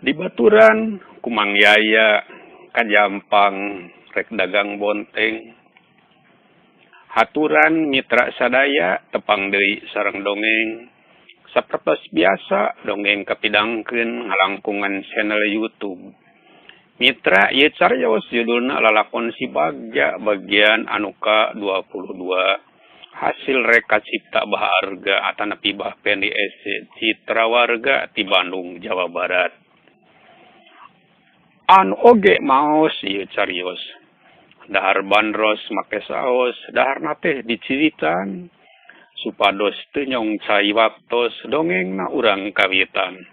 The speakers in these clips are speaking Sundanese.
Dibaturan ku Mang Yaya ka Jampang rek dagang bonteng. Haturan mitra sadaya tepang deui sareng dongeng. Sapertos biasa dongeng kapidangkeun ngalangkungan channel YouTube. Mitra ieu carios judulna Lalakon Si Bagja bagian anu ka-22. Hasil reka cipta Baharga atanapi Bah Pendi SC Citra Warga ti Bandung, Jawa Barat. Anu oge maos ieu carios. Dahar bandros make saos, daharna teh diciritan supados teu nyong cai waktos dongengna urang kawitan.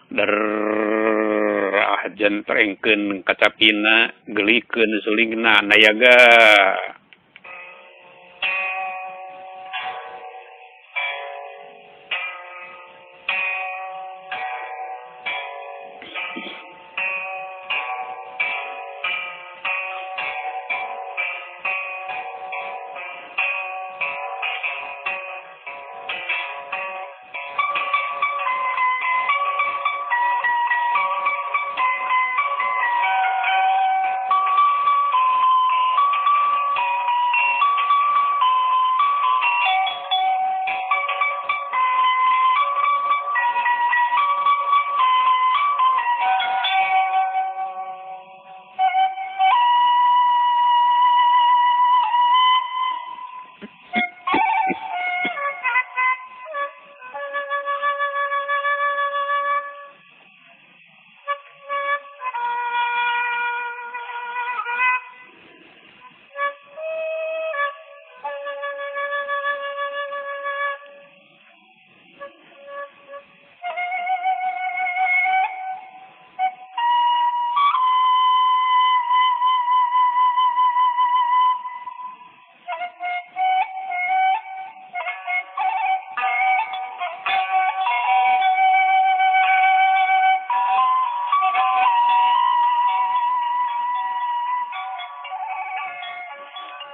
Derah jentrengkeun kacapina, geulikeun sulingna nayaga.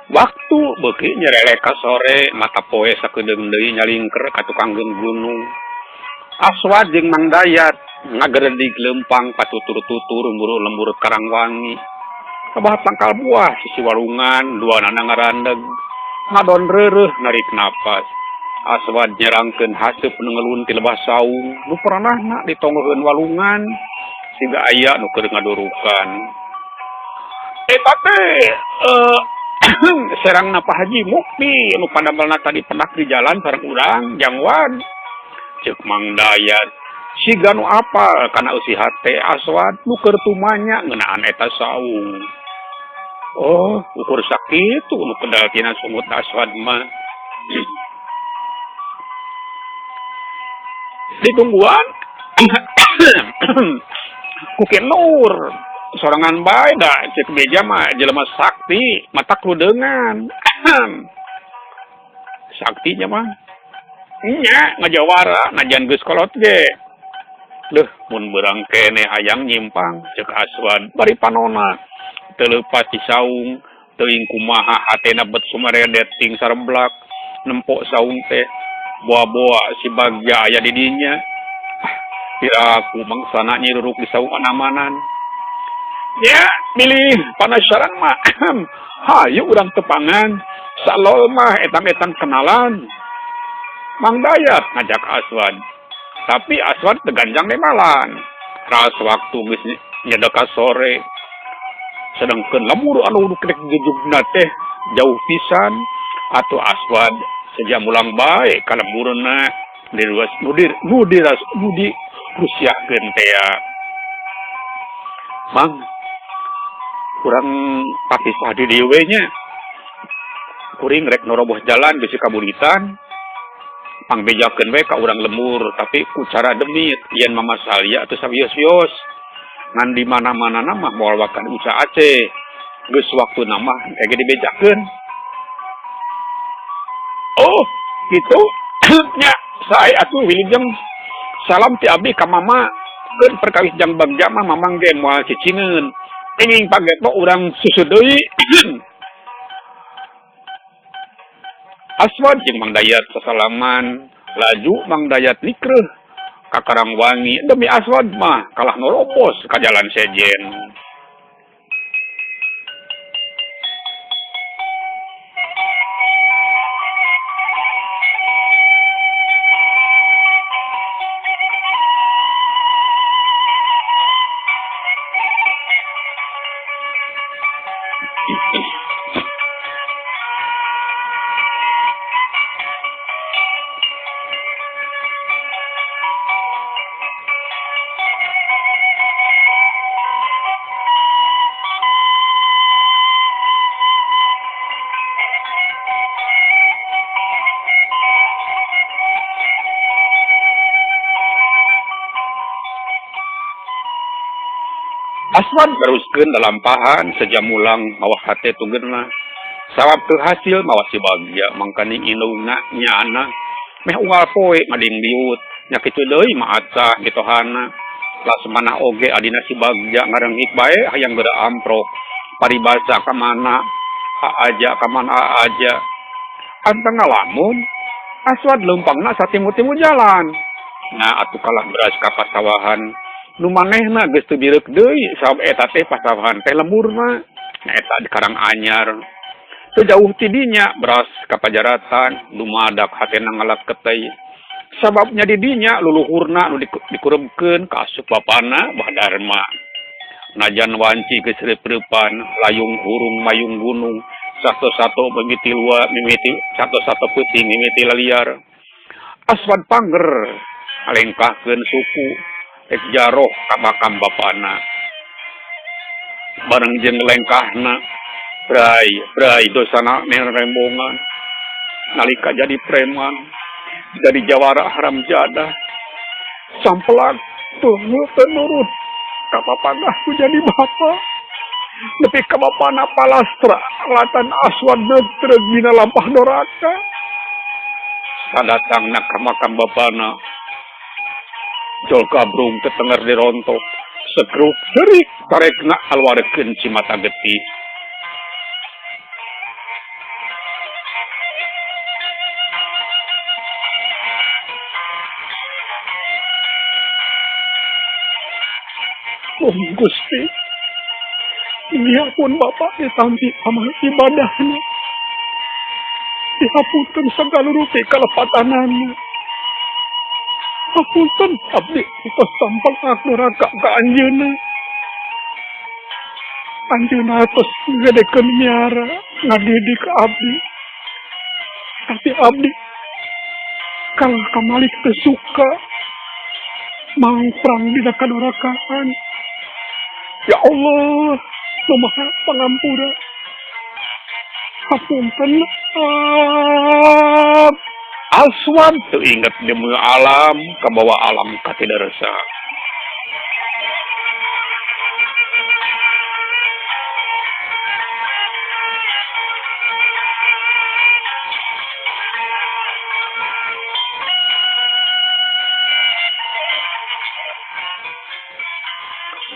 Waktu beuki nyerelek ka sore mata poe sakedeung deui nyalingker ka tukangkeun gunung. Aswad jeung Mang Dayat ngageredig leumpang patutur-tutur muru lembur Karangwangi. Kabah tangkal buah sisi walungan duanana ngarandeg. Ngadon reureuh narik napas. Aswad nyerangkeun haseup nu ngelun ti lebah saung nu peranahna ditonggoheun walungan siga aya nu keur ngadurukan. Eta teh serangna Pak Haji Mukti nu padamelna tadi penak di jalan sareng urang jangwan. Ceuk Mang Dayat siga nu apal kana eusi hate Aswad nu keur tumanya ngeunaan eta saung. Oh, ukur sakitu nu kedal tina sungut Aswad mah. Ditungguan ku Ki Nur sorangan bae da ceuk beja mah jelema sakti matak ludeungan. Saktinya mah nya ngajawara najan geus kolot ge. Deuh mun beurang keneh hayang nyimpang ceuk Aswad bari panona teu leupas ti saung teuing kumaha hatena bet sumaredet ting sareblak nempo saung teh boa-boa si Bagja aya di dinya. Ah, piraku mangsana nyiruruk di saung anamanan. Nya bilih panasaran mah hayu urang tepangan salol mah etang-etang kenalan. Mang Dayat ngajak Aswad. Tapi Aswad teu ganjang nemalan. Ras waktu geus nyedek ka sore. Sedangkeun lembur anu rek jujugna teh jauh pisan atuh Aswad seja mulang bae ka lemburna nu dirusiahkeun tea. Mang, urang papisah di dieu we nya. Kuring rek noroboh jalan bisi kaburitan. Pangbejakeun we ka urang lembur tapi ku cara demit yen Mama Salia teu sawios-wios. Ngan di mana-manana mah moal wakan uca Aceh. Geus waktuna mah engke ge dibejakeun. Oh, kitu nya sae atuh wilujeng. Salam ti abdi ka mama. Keun perkawis jang Bagja mah mamang ge moal cicingeun. Enging pageto urang susut deui. Aswad jeung Mang Dayat sasalaman, laju Mang Dayat nikreuh Ka Karangwangi demi Aswad mah kalah norobos ka jalan sejen. Aswad teruskeun lalampahan sejam mulang mawa hate tugeuna. Sawab teu hasil mawa si Bagja mangkaning indungna nyaana meh unggal poe ngadingdiut nya kitu deui mah acah mitohana. Lasmanah oge adina si Bagja ngareungit bae hayang geura amprok. Paribasa ka mana aaja ka mana aaja. Antang ngalamun Aswad leumpangna satimu-timu jalan. Nah atuh kalah beras ka pasawahan. Nu manehna geus teu bireuk deui sabab eta teh pasawahan teh lemburna. Nyaeta di Karanganyar. Teu jauh ti dinya beras ka pajaratan dumadak hatena ngalap ketei. Sabab nya di dinya luluhurna nu dikurebkeun ka asup bapana Bah Darma. Najan wanci geus reup-reupan layung hurung mayung gunung sato-sato mimiti lua mimiti sato-sato peuting mimiti laliar. Aswad pangger ngalengkahkeun suku rek jaroh ka makam bapana. Bareng jeung lengkahna bray bray dosana rembongan nalika jadi preman jadi jawara haram jadah sampelak teu nurut ka bapana ku jadi bapa nepi ka bapana palastra alatan Aswad netreg dina lampah doraka. Sadatangna ka makam bapana jol gabrung tetenger dirontok sekruk serik tarekna alwarekeun cimata getih. Oh Gusti, pun Bapak ditampi amal ibadahna, dihapunten sagala rupi kalepatanana. Hapunten abdi tos sampelak doraka ka anjeunna. Anjeunna tos ngagedekeun miara ngadidik abdi. Tapi abdi kalah kamalik teu suka mangprang dina kadorakaan. Ya Allah, nu Maha Pangampura. Hapunten Aswad teu inget demi alam kabawa alam katidaresa.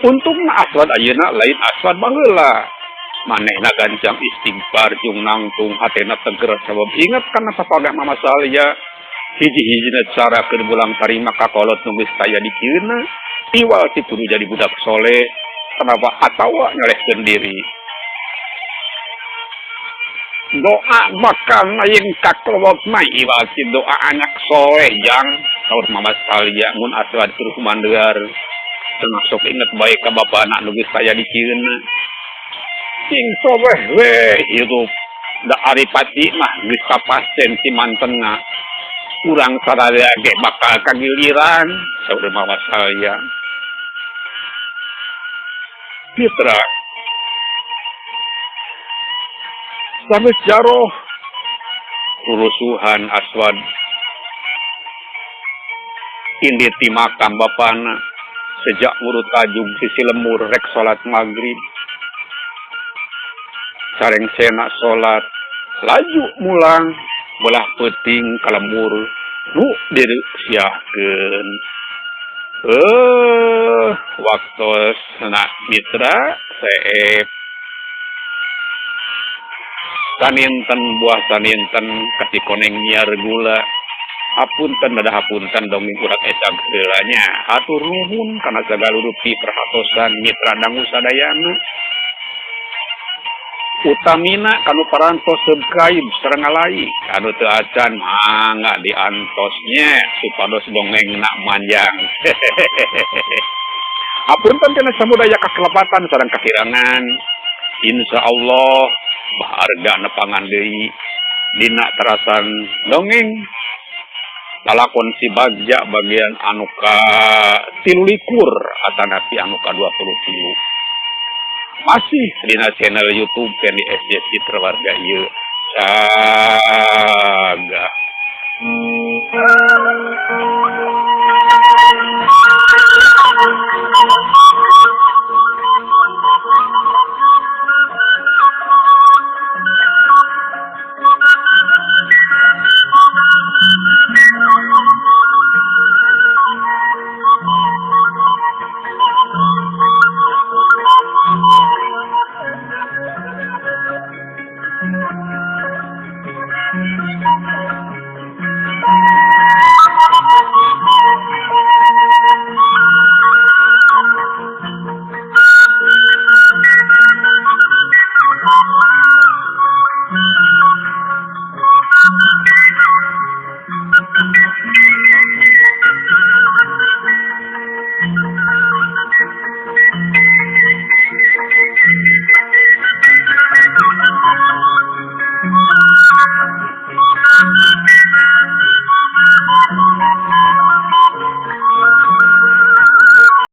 Untungna Aswad ayeuna lain Aswad baheula. Manehna gancang istighfar jeung nangtung hatena teger sabab inget kana papagah Mama Salya. Hiji-hijina cara keur bulang tarima ka kolot nu geus taya di kieuna iwal ti kudu jadi budak soleh kenapa atawa nyolehkeun diri. Doa bakal mayeng ka kolot mah iwal ti doa anak soleh jang saur Mama Salya mun Aswad keur kumandear. Termasuk inget bae ka bapana nu geus taya di kieuna. Sing soleh we hirup da ari pati mah geus kapasten si mantena. Urang sararea ge bakal kagiliran saur Mama Salya. Mitra sanggeus jaroh rurusuhan Aswad indit ti makam bapana sejak urut tajug sisi lemur rek salat magrib. Sareng sena salat laju mulang belah peuting ka lemur nu direusiahkeun. Waktosna mitra seep saninten buah saninten kasi koneng nyiar gula Hapunten da hapunten dongeng urang esag heula nya. Hatur nuhun kana sagala rupi perhatosan mitra dangu sadayana. Utamina kanu parantos subscribe sareng like, anu teu acan mangga diantos nya supados dongengna manjang. Hapunten kana samudaya kakelepatan sareng kakirangan. Insya Allah baharga nepangan deui dina terasan dongeng lalakon si Bagja bagian anu ka 23 atanapi anu ka 23, masih dina channel YouTube Fendi SJ Citra warga ieu. Cagah.